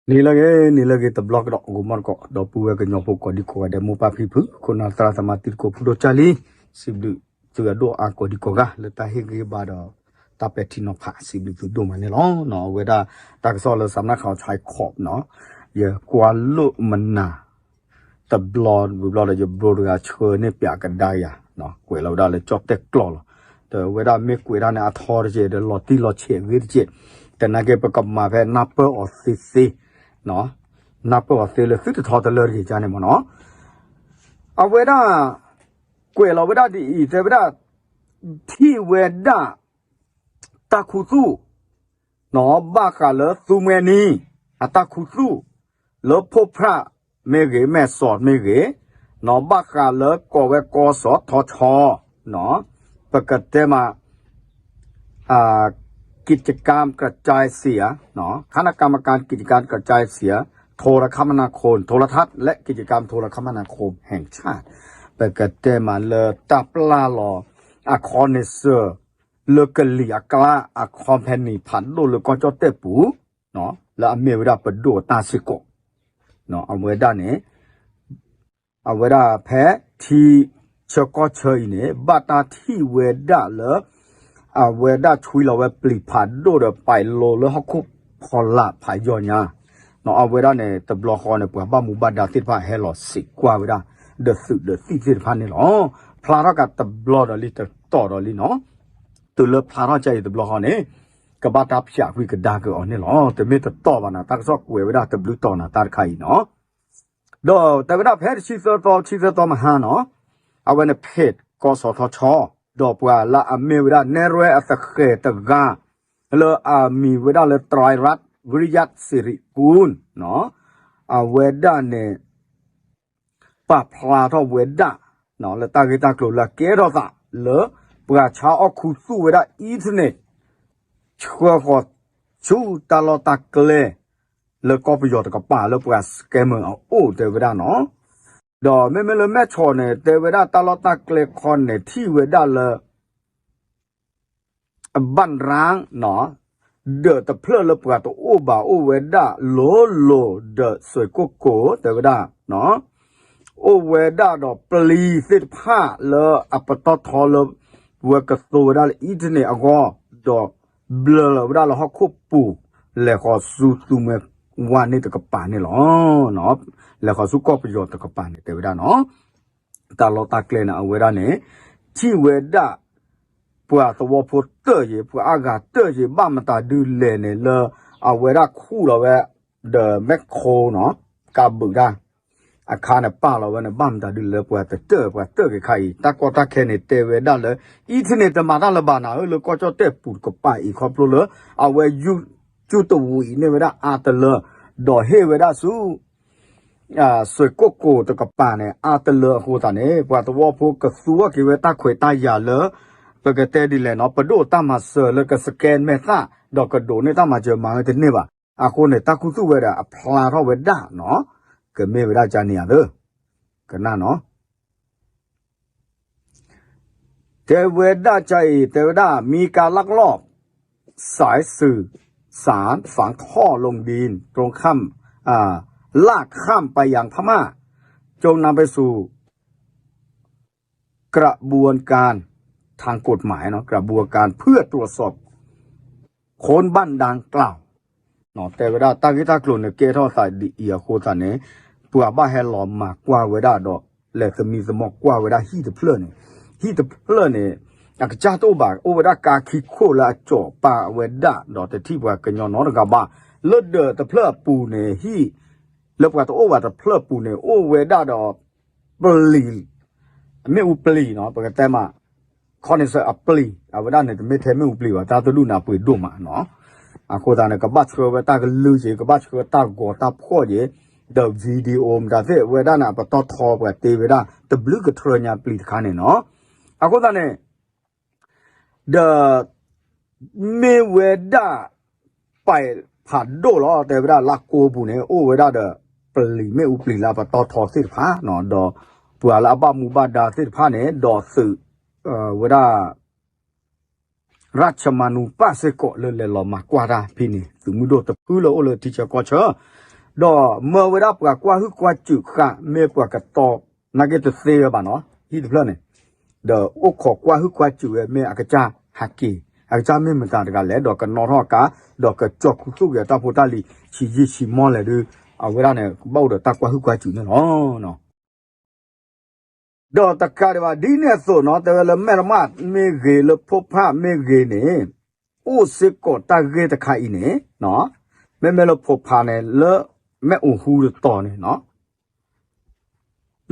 နံၤလၢအဂ့ၤ နံၤလၢအဂ့ၤ တဘျီကဒီး ဂီၤမီတကိး ဒီပုၢ်ဝဲၢ်ကညီဖိကိးဒံကိးဂၤဒဲး မိၢ်ပၢ်ဖံဖု ခိၣ်နၢ်သရၣ်သမါတံၤသကိး ဖုဒိၣ်ကၢ်လံ, စံးဘျုးသုအဒိၣ်အါကိးဒံကိးဂၤ လၢတၢ်ဟ့ၣ်ဂံၢ်ဘါဒီး တၢ်ပဲာ်ထံနီၤဖး စံးဘျုးသုဒိၣ်မးန့ၣ်လီၤ. အဝဲဒၣ် တၢ်ကစီၣ်လၢ စးနါခီ ဆဲးခီး နီၤ, ယကွၢ်လိာ်မနၤ တဘျီဝံၤဘျီဒီး ယဘျီတဂၤဆှၢန့ၢ်ပၠးကဒါယၤ, ကွဲးလီၤဝဲဒၣ်လၢကၠီၣ်တဲၣ်ကျီၢ်လီၤ. ဒီးအဝဲဒၣ်မ့ၢ်ကွဲးဒၣ်န့ၣ် အထီတက့ၢ် ဒီးလီၤတံၢ်လီၤဆဲးအဂ့ၢ်တက့ၢ်, သနာ်က့ပကမၤဖဲနၢ်ပၢၢ်အီၤသ့သ့, နၢ်ပၢၢ်အီၤသ့လၢသုတထီတလၢတဂ့ၤကန့ၣ်မ့ၢ်နီၤ. အဝဲဒၣ် ကွဲးလီၤဝဲဒၣ်ဒ်အံၤ တဲဝဲဒၣ် ထံၣ်ဝဲဒၣ် တၢ်ခူသူၣ် နီၤ ဘၣ်ဃးလၢသူမှဲနံၤ အတၢ်ခူသူၣ် လၢဖိဖြၣ်မ့ၢ်ဂ့ၤ မဲၢ်စီၤမ့ၢ်ဂ့ၤ, နီၤ ဘၣ်ဃးလၢကီၢ်ဝဲကီၢ်စီၤထီဆီ, နီၤ ပကတဲမး กิจกรรมกระจายเสียง คณะกรรมการกิจการกระจายเสียงโทรคมนาคม โทรทัศน์และกิจกรรมโทรคมนาคมแห่งชาติ ပကတဲမးလၢတၢ်ပျၢ်လီၤ အခီၣ်န့ၣ်စၢၤ လၢကလံၤအကျါ အ company ဖးဒိၣ်လၢကီၢ်ကၠီၣ်တဲၣ်ပူၤ, လၢအမ့ၢ်ဝဲဒၣ်ပဒိၣ်အတၢ်စ့ၢ်ကီး, အဝဲဒၣ်န့ၣ် အဝဲဒၣ်ဖဲထံဆၢကီၢ်ဆၢအံၤန့ၣ် ဘၣ်တၢ်ထံၣ်ဝဲဒၣ်လၢ အဝဲဒၣ်ဆွံလီၤဝဲပျံၤဖးဒိၣ်ဒီး ပာ်လီၤလၢဟီၣ်ခိၣ်ဖီလာ်ဖးယီၤညါ, အဝဲဒၣ်န့ၣ် တဘျီဃီန့ၣ် ပှၤဘၣ်မူဘၣ်ဒါသ့ၣ်တဖၣ်ဟဲလီၤစံးကွၢ်ဝဲဒၣ် ဒီးသုးဒီးသံၣ်သ့ၣ်တဖၣ်န့ၣ်လီၤ. ဖျါထီၣ်ကးတဘျီဒီးလံ တတီၤဒီးလံနီၤ, တုၤလၢဖျါထီၣ်ကၢ်အံၤတဘျီဃီန့ၣ် ကဘၣ်တၢ်ဖၠးကွံာ်ကဒါက့ၤအီၤန့ၣ်လီၤ. တမ့ၢ်တတီၤဘၣ်နီၤ, တၢ်ကစီၣ်ကွဲးဝဲဒၣ်တဘျုးတီၤနၤတၢ်တခါအံၤနီၤ. ဒီးတဲဝဲဒၣ်ဖဲတဆံသၢသီ တဆံသၢသီမဟါနီၤ, အဝဲန့ၣ် เพจ ကီၢ်စီၤထီဆီ ဒီးပှၤလၢအမ့ၢ်ဝဲဒၣ်နဲရဲအသဃဲၤတဂၤ လၢအမံၤဝဲဒၣ်လၢ ไตรรัตน์ วิริยะสิริกูล နီၤ, အဝဲဒၣ်န့ၣ် ပာ်ဖျါထီၣ်ဝဲဒၣ် လၢတၢ်ဂ့ၢ်တၢ်ကျိၤလၢအကဲထီၣ်သးလၢ ပှၤဆါအီၣ်ခူသူၣ်ဝဲဒၣ် internet ဆှၢဃီၤဆူတၢ်လီၢ်တၢ်ကျဲ လၢကီၢ်ပယီၤတကပၤလၢပှၤ scammer အအိၣ်တဲဝဲဒၣ်နီၤ. ဒီးမ့မ့ၢ်လၢမဲၢ်ဆီးန့ၣ် တဲဝဲဒၣ်တၢ်လီၢ်တၢ်ကျဲခီန့ၣ် ထံၣ်ဝဲဒၣ်လၢ ဘၣ်ရၣ်နီၤ, ဒၢးတဖျၢၣ်လၢပှၤတအိၣ်ဘၣ်အိၣ်ဝဲဒၣ်လိၤလိၤဒီးစွ့ၣ်ကိၣ်ကိၣ်တဲဝဲဒၣ်, အိၣ်ဝဲဒၣ်ဒီးပျံၤသ့ၣ်တဖၣ်လၢအပတီၢ်ထီလၢ ဝဲကသိဝဲဒၣ်လၢ internet အဂီၢ်, ဒီးဘျၢလီၤဝဲဒၣ်လၢဟီၣ်ခိၣ်ပူၤ, လဲၤဃီၤဆူသူမှဲဝါန့ၣ်တကပၤန့ၣ်လီၤ. လဲၤဃီၤဆူကီၢ်ပယီၤတကပၤန့ၣ်တဲဝဲဒၣ်နီၤ. တၢ်လီၢ်တၢ်ကျဲန့ၣ် အဝဲဒၣ်န့ၣ် ထံၣ်ဝဲဒၣ် ပှၤသဝီဖိတၢၢ်ယံၤ ပှၤအါဂၤတၢၢ်ယံၤ ဘၣ်မတၤဒုလဲၣ်န့ၣ်လၢ အဝဲဒၣ်ခူၣ်လီၤဝဲ ဒီးမဲၢ်ခိနီၤ ကးဘုးတၢ် အခါန့ၣ် ပာ်လီၤဝဲန့ၣ် ဘၣ်မတၤဒုလဲၣ်လၢပှၤတတၢၢ် ပှၤတၢၢ်က့ၤခါအံၤ တၢ်ကီတၢ်ခဲန့ၣ် တဲဝဲဒၣ်လၢ internet တမၤတၢ်လၢၤဘၣ်နၤဧၢ လၢကီၢ်ကၠီၣ်တဲၣ်ပူၤတကပၤအံၤ ခီဖျိလၢ အဝဲ YouTube တဝံၤအံၤန့ၢ်ဝဲဒၣ်အါတလၢ ဒီးဟ့ၣ်ဝဲဒၣ်ဆူ စွ့ၣ်ကိၣ်ကိၣ်တကပၤန့ၣ် အါတလၢအဃိသတးန့ၣ် ပှၤသဝီဖိကသူအီၤက့ၤဝဲတၢ်ခွဲးတၢ်ယာ်လၢ ပကတဲဒ်လဲၣ်နီၤ ပဒိၣ်တၢ်မၤစၢၤလၢက scan မဲာ်သၣ် ဒီးကဒိးန့ၢ်တၢ်မၤစၢၤမၤဝဲတန့ၢ်ဘၣ်. အဃိန့ၣ် တၢ်ခူသူၣ်ဝဲဒီးအဖျါထီၣ်ဝဲဒၣ်နီၤ ကမ့ၢ်ဝဲဒၣ်ကန့ၣ်ဧါသၢ ကနၣ်နီၤ တဲဝဲဒၣ်ကအံၤ တဲဝဲဒၣ် มีการลักลอบสายสื่อสารฝังท่อลงดินตรงข้ามอ่าลากข้ามไปยังพม่าจงนำไปสู่ กระบวนการทางกฎหมายเนาะ กระบวนการเพื่อตรวจสอบค้นบ้านดังกล่าว တဲဝဲဒၣ် တၢ်ဂ့ၢ်တၢ်ကျိၤန့ၣ် ကဲထီၣ်သးဒ်အံၤအဃိသတးန့ၣ် ပှၤဘၣ်ဟဲလီၤမၤကွၢ်ဝဲဒၣ်ဒီး လဲၤသမံသမိးကွၢ်ဝဲဒၣ်ဟံၣ်တဖျၢၣ်န့ၣ် ဟံၣ်တဖျၢၣ်န့ၣ် အကစၢ်တအိၣ်ဘၣ် အိၣ်ဝဲဒၣ်ကါခံခိၣ်လၢအကၠီၤပာ်ဝဲဒၣ် ဒီးတထံၣ်ပှၤကညီနီတဂၤဘၣ် လၢဒၢးတဖျၢၣ်အပူၤန့ၣ် ဟံၣ် လၢပှၤတအိၣ်ဘၣ်တဖျၢၣ်အပူၤန့ၣ် အိၣ်ဝဲဒၣ်ဒီး ပျံၤ မ့ၣ်အူပျံၤနီၤ ပကတဲမး ခီန့ၣ်စၢၤအပျံၤ အဝဲဒၣ်န့ၣ် တမ့ၢ်ထဲမ့ၣ်အူပျံၤဘၣ် တၢ်တဒူၣ်န့ၣ်အပှ့ၤဒိၣ်မးနီၤ အဃိသတးန့ၣ် ကဘၣ်ဆှၢဝဲတၢ်ကလုၢ်က့ၤ ကဘၣ်ဆှၢတၢ်ဂီၤတၢ်ဖှီၣ်က့ၤ ဒီး video မတၤသ့ၣ်ဝဲဒၣ်န့ၣ် အပတီၢ်ထီပှၤတ့ဝဲဒၣ် တဘျုးကထြၢညါပျံၤတခါန့ၣ်နီၤ အဃိသတးန့ၣ် ဒီး မ့ၢ်ဝဲဒၣ် ပာ်ဖးဒိၣ်လီၤ တဲဝဲဒၣ်လၢကိပူၤန့ၣ် အိၣ်ဝဲဒၣ်ဒီး ပျံၤမ့ၣ်အူပျံၤလၢပတီၢ်ထီသ့ၣ်တဖၣ်နီၤ ဒီးပှၤလၢအဘၣ်မူဘၣ်ဒါသ့ၣ်တဖၣ်န့ၣ် ဒီးသုး ဝဲဒၣ် ရၢၣ်ဆမၤနူၤပၣ်စ့ၢ်ကီးလၢလဲၤလီၤမၤကွၢ်တၢ်ဖဲန့ၣ် သုးမုၢ်ဒိၣ်တဖုလၢအိၣ်လၢထံဆၢကီၢ်ဆၢ ဒီးမၢဝဲဒၣ်ပှၤကွၢ်ဟုၣ်ကွၢ်စူၣ်ဃာ် မ့ၢ်ပှၤကတီၤ နာ်က့တသ့ဝဲဘၣ်နီၤ ဟံၣ်တဖျၢၣ်န့ၣ်, ဒီးအိၣ်ခိးကွၢ်ဟုၣ်ကွၢ်စူၣ်ဝဲ မ့ၢ်အကစၢ်ဟးက့ၤ အကစၢ်မ့ၢ်မတၤတဂၤလဲၣ် ဒီးကနီၣ်ထီၣ်ကါ ဒီးကကၠီၤခူသူၣ်က့ၤအတၢ်ဖိတၢ်လံၤ ဆံးယံာ်ဆံးမီၢ်လဲၣ်ဒုး အဝဲဒၣ်န့ၣ် ကဘၣ်အိၣ်ဒီးတၢ်ကွၢ်ဟုၣ်ကွၢ်စူၣ်န့ၣ်လီၤ. ဒီးတကးဒံးဘၣ် ဒ်န့ၣ်အသိးနီၤ တဲဝဲလၢမဲၢ်တမၣ်မ့ၢ်ဂ့ၤ လၢဖိဖၣ်မ့ၢ်ဂ့ၤန့ၣ် အိၣ်စ့ၢ်ကီးတၢ်ဂ့ၢ်တခါအံၤန့ၣ်, မ့မ့ၢ်လၢဖိဖၣ်န့ၣ် လၢမဲၣ်အူဟူတတီၤန့ၣ်နီၤ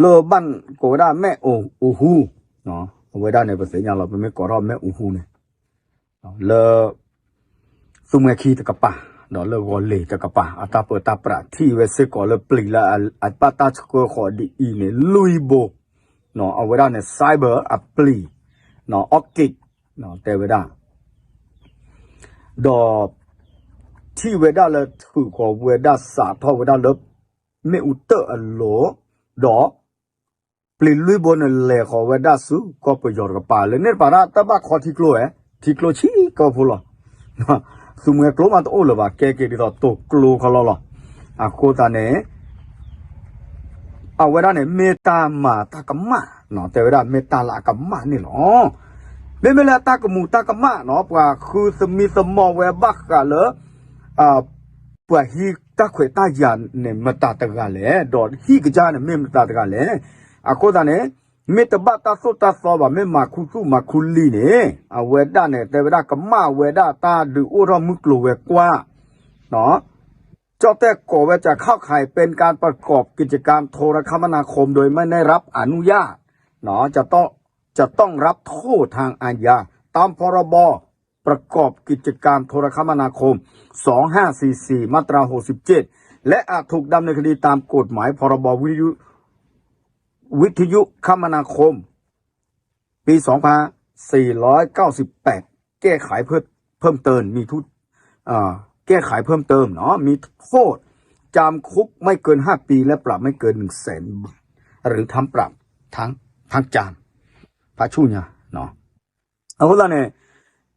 လၢဘၣ်ကိးဝဲဒၣ်မဲၣ်အူဟူ, အဝဲဒၣ်န့ၣ် ပသ့ၣ်ညါလီၤ ပမ့ၢ်ကိးထီၣ်မဲၣ်အူဟူန့ၣ် လၢ သူမှဲခံတကပၤ, ဒီးလၢဂီၤလ့ၤတကပၤ အတၢ်ပၢတၢ်ပြး ထံၣ်ဝဲစ့ၢ်ကီးလၢပျံၤလၢအဘၣ်တၢ်ဆှၢဃီၤဒ်အံၤန့ၣ် လွံၢ်ဘိ, အဝဲဒၣ်န့ၣ် cyber အပျံၤ, အီက့း, တဲဝဲဒၣ် ဒီး ထံၣ်ဝဲဒၣ်လၢထုးဃီၤဝဲဒၣ် စးထီၣ်ဝဲဒၣ်လၢ မ့ၣ်အူတၢၣ်အလိၤ, ဒီး ပျံၤလွံၢ်ဘိန့ၣ် လဲၤဃီၤဝဲဒၣ်ဆူကီၢ်ပယီၤတကပၤ လၢန့ၣ်တပၤဒၣ်တဘၣ်ခီထံကျိဝဲ, ထံကျိဆံးကီၢ်ဖိလီၤ. သူမှဲကျိမးတအိၣ်လၢၤဘၣ် ကဲက့ၤဒ်သိးတိာ်ကျိခီလီၤလီၤ. အဃိသတးန့ၣ် အဝဲဒၣ်န့ၣ် မ့ၢ်တၢ်မၤတၢ်ကမၣ်, တဲဝဲဒၣ်မ့ၢ်တၢ်လၢအကမၣ်န့ၣ်လီၤ. မ့မ့ၢ်လၢတၢ်ကမူၤတၢ်ကမၣ်နီၤ ပှၤဃုသမံသမိးဝဲဘၣ်ဃးလၢ ပှၤဟံးတၢ်ခွဲးတၢ်ယာ်န့ၣ် မတၤတဂၤလဲၣ်, ဒီးဟံၣ်ကစၢ်န့ၣ် မ့ၢ်မတၤတဂၤလဲၣ်. အဃိသတးန့ၣ် မ့ၢ်တဘၣ်တၢ်သိၣ်တၢ်သီဘၣ် မ့ၢ်မၤခူသူၣ်မၤခူလံာ်န့ၣ် အဝဲဒၣ်န့ၣ် တဲဝဲဒၣ်ကမၣ်ဝဲဒၣ်တၢ်ဒုးအိၣ်ထီၣ်မုၢ်ကျိၤဝဲၤကွာ် ကၠီၣ်တဲၣ်ကိးဝဲ จะเข้าข่ายเป็นการประกอบกิจการโทรคมนาคมโดยไม่ได้รับอนุญาต จะต้อง จะต้องรับโทษทางอาญา ตามพรบประกอบกิจการโทรคมนาคม สองห้าสี่สี่ มาตรา หกสิบเจ็ด และอาจถูกดำเนินคดีตามกฎหมาย พรบวิทยุ วิทยุคมนาคม ปี สองพันสี่ร้อยเก้าสิบแปด แก้ไขเพิ่มเพิ่มเติม มีทุกอ่าแก้ไขเพิ่มเติมเนาะ มีโทษจำคุกไม่เกิน ห้า ปี และปรับไม่เกิน หนึ่งแสน บาท หรือทั้งปรับทั้งทั้งจำ ဖးဆူၣ်ညါနီၤ. အဃိသတးန့ၣ်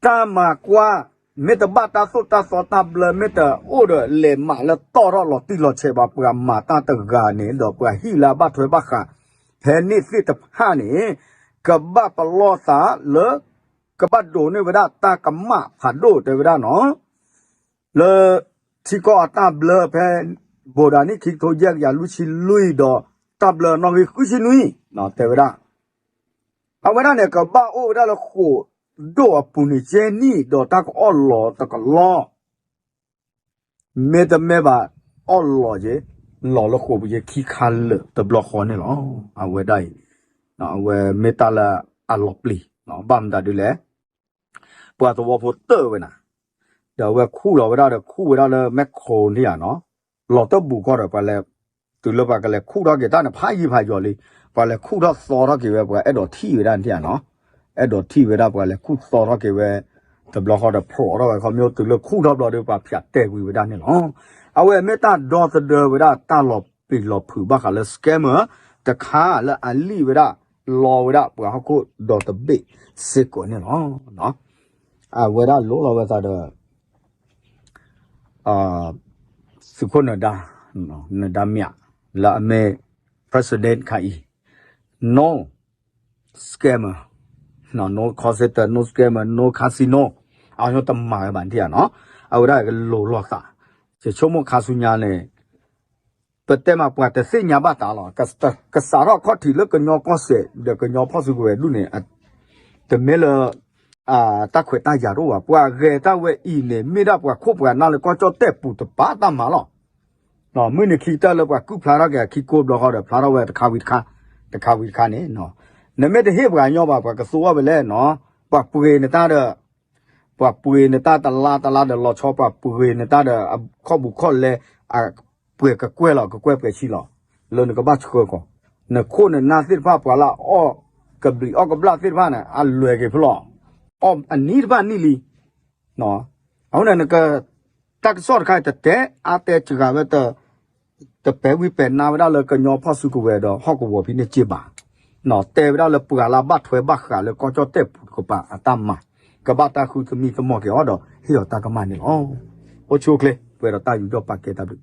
တၢ်မၤကွၢ် မ့ၢ်တဘၣ်တၢ်သိၣ်တၢ်သီတၢ်ဘျၢ မ့ၢ်တအိၣ်ဒီးလဲၤမးလၢတီၢ်ထီၣ်လီၤတံၢ်လီၤဆဲးဘၣ် ပှၤမၤတၢ်တဂၤန့ၣ် ဒီးပှၤဟံၣ်လၢအဘၣ်ထွဲဘၣ်ဃး ဖဲန့ၣ်သ့ၣ်တဖၣ်န့ၣ် ကဘၣ်ပလီၢ်သးလၢ ကဘၣ်ဒိးန့ၢ်ဝဲဒၣ်တၢ်ကမၣ်ဖးဒိၣ်တဲဝဲဒၣ်နီၤ လၢ ထံကီၢ်အတၢ်ဘျၢဖဲ ဘိးဒၣ်နံၣ်ခံကထိယဲၢ်ကယၤလွံၢ်ဆံလွံၢ်ဒီး တၢ်ဘျၢနီၣ်ဂံၢ်ဃုဆံနွံ တဲဝဲဒၣ် အဝဲဒၣ်န့ၣ် ကဘၣ်အိၣ်ဝဲဒၣ်လၢဃိာ်ဒိၣ်အပူၤန့ၣ် ကဲနံၣ်ဒီးတၢ်ကအီၣ်လီၤတကလီၢ် မ့တမ့ၢ်ဘၣ် အီၣ်လီၤက့ၤ လီၤလၢဃိာ်ပူၤက့ၤခံခါလၢာ်တဘျီဃီန့ၣ်လီၤ. အဝဲဒၣ်အံၤ အဝဲမ့ၢ်တၢ်လၢအလီၤပျံၤ ဘၣ်မတၤဒ်လဲၣ် ပှၤသဝီဖိတၢၣ်ဝဲနၤ ဒီးအဝဲခူၣ်လီၤဝဲဒၣ်ဒီးခူၣ်ဝဲဒၣ်လၢမဲၢ်ခိၣ်န့ၣ်ဧါနီၤ လီၤတၢ်ဘူးကီၢ်ဒီးပှၤလဲၤ တုၤလၢပှၤကလဲၤခူၣ်ထီၣ်က့ၤတၢ်န့ၣ် ဖးယံၤဖးယီၤလံ ပှၤလဲၤခူၣ်ထီၣ်သီထီၣ်က့ၤဝဲ ပှၤအဲၣ်ဒိးထံၣ်ဝဲဒၣ်န့ၣ်ဧါနီၤ အဲၣ်ဒိးထံၣ်ဝဲဒၣ် ပှၤလဲၤခူၣ်သီထီၣ်က့ၤဝဲ တဘျီဃီဒီးဖျိးထီၣ်ဝဲခီ မ့ၢ်တုၤလၢခူၣ်ထီၣ်ဘျီဒီး ပှၤဖၠးတဲာ်ကွံာ်ဝဲဒၣ်န့ၣ်လီၤ. အဝဲမ့ၢ်တၢ်ဒီသဒၢဝဲဒၣ်တၢ်လီၤပျံၤလီၤဖုးဘၣ်ဃးလၢ scammer တခါလၢအလံၣ်ဝဲဒၣ် လီဝဲဒၣ်ပှၤဟီၣ်ခိၣ်ဒီတဘ့ၣ်စ့ၢ်ကီးန့ၣ်လီၤ. အဝဲဒၣ်လိၣ်လီၤဝဲသးဒီး သုးခိၣ်နဒါ နဒါမြ လၢအမ့ၢ် president ခါအံၤ no scammer, no call center, no scammer, no casino အဝဲတမၤဝဲဘၣ်န့ၣ်ဧါနီၤ အဝဲဒၣ်ကလိၤလိာ်သး ယဆိကမိၣ်ခါဆူညါန့ၣ် ပတဲမးပှၤတသ့ၣ်ညါဘၣ်တၢ်လီၤ. ကစးထီၣ်ခီၣ်ထံးလၢကညီကီၢ်စဲၣ် ဒီးကညီဖီၣ်စုကဝဲၤဒူၣ်န့ၣ် တမ့ၢ်လၢ တၢ်ခွဲးတၢ်ယာ်တအိၣ်ဘၣ်. ပှၤဂဲၤတၢ်ဝဲအံၤန့ၣ် မ့ၢ်ဒၣ်ပှၤခိၣ်ပှၤနၢ်လၢကီၢ်ကၠီၣ်တဲၣ်ပူၤတပၤတၢ်မၤလီၤ. မုၢ်နံၤခံကတၢၢ်လၢပှၤကုၢ်ဖျါထီၣ်က့ၤအခံကိးဘျီဃီဒီး ဖျါထီၣ်ဝဲတခါဝံၤတခါ တခါဝံၤတခါန့ၣ် နမ့ၢ်တဟ့ၣ်ပှၤညီဘၣ် ပှၤကသူအီၣ်ဝဲလဲၣ်နီၤ. ပှၤပှ့ၤနတၢ်ဒီး ပှၤပှ့ၤနတၢ်တလါတလါဒီးလီၤဆီ ပှၤပှ့ၤနတၢ်ဒီး အခီၣ်ပူၤခီၣ်လဲ အပှဲၤကကွဲၢ်လီၤ ကကွဲၢ်ပှဲၤဆံလီၤ လၢနကဘၣ်ဆှၢကီး နခိၣ်နနၢ်သ့ၣ်တဖၣ် ပှၤလၢအအီၣ်ကဘျံးအီၣ်ကဘျၣ်သ့ၣ်တဖၣ်န့ၣ် အလွဲၤက့ၤဖဲလီၤ အီၣ်အနံၣ်တဖၣ်နံၣ်လံ အဃိန့ၣ် နက တၢ်ကစီၣ်တခါအံၤ တတဲအါတဲစှၤဝဲ တပဲာ်ဝံၤပဲာ်နါဝဲဒၣ်လၢကညီဖီၣ်စုကဝဲၤဒီးဟီၣ်ကဝီၤဖဲန့ၣ်က့ဘၣ်. တဲဝဲဒၣ်လၢပှၤလၢအဘၣ်ထွဲဘၣ်ဃးလၢကီၢ်ကၠီၣ်တဲၣ်ပူၤတကပၤအတၢ်မၤ ကဘၣ်တၢ်ဃုသမံသမိးက့ၤအီၤဒီးဟ့ၣ်အီၤတၢ်ကမၣ်န့ၣ်လီၤ. အိၣ်ဆူၣ်အိၣ်ချ့ ပှဲၤဒီးတၢ်ယူးယီၣ်ပာ်ကဲတၢ်ဘျုး